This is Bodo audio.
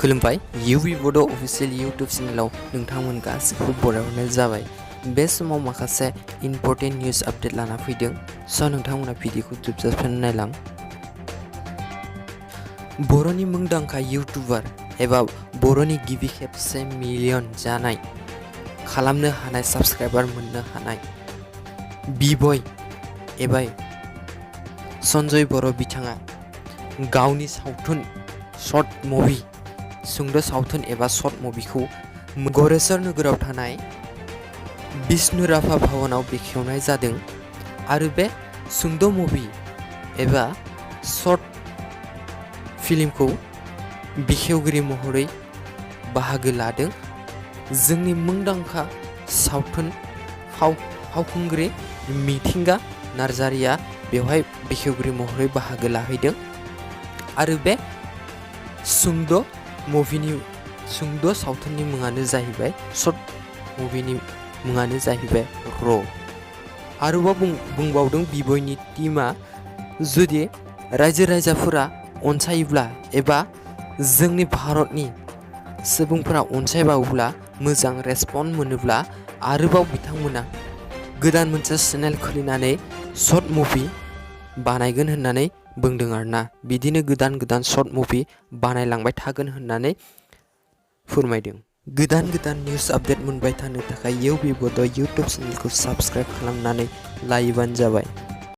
खुलुमबाय इउबि बड' अफिसियेल इउट्यूब चेनेलाव नोंथांमोन गासिखौबो बरायहरनाय जाबाय। बे समाव माखासे इम्पोर्टेन्ट निउज आपडेट लाना फैदों, स' नोंथांमोना भिडिअखौ जोबजासिम नायलां। बर'नि मुंदांखा इउट्यूबार एबा बर'नि गिबि खेबसे मिलियन जानाय खालामनो हानाय साबस्क्राइबार मोननो हानाय बी-बॉय एबा सन्जय बर' बिथाङा गावनि सावथुन शर्ट मुभि सुंद' सावथुन एबा शर्ट मुभिखौ गरेस्वर नोगोराव थानाय विष्णु राभा भवनाव बेखेवनाय जादों आरो बे सुंद' मुभि एबा शर्ट फिल्मखौ बेखेवगिरि महरै बाहागो लादों जोंनि मुंदांखा सावथुन फावखुंग्रि मिथिंगा नार्जारिया बेवहाय बेखेवगिरि महरै बाहागो लाहैदों आरो बे सुंद' सावथुननि मुङानो जाहैबाय शर्ट मुभिनि मुङानो जाहैबाय र'। आरोबाव बुंबावदों बी-बॉयनि टीमा जुदि रायजो राजाफोरा अनसायोब्ला एबा जोंनि भारतनि सुबुंफोरा अनसायबावोब्ला मोजां रेसपन्स मोनोब्ला आरोबाव बिथांमोना गोदान मोनसे चेनेल खुलिनानै शर्ट मुभि बानायगोन होननानै बुंदों आरोना। बिदिनो गोदान शर्ट मुभि बानायलांबाय थागोन होननानै फोरमायदों। गोदान निउज आपडेट मोनबाय थानो थाखाय इउबि बड' इउट्यूब चेनेलखौ साबस्क्राइब खालामनानै लायोबानो जाबाय।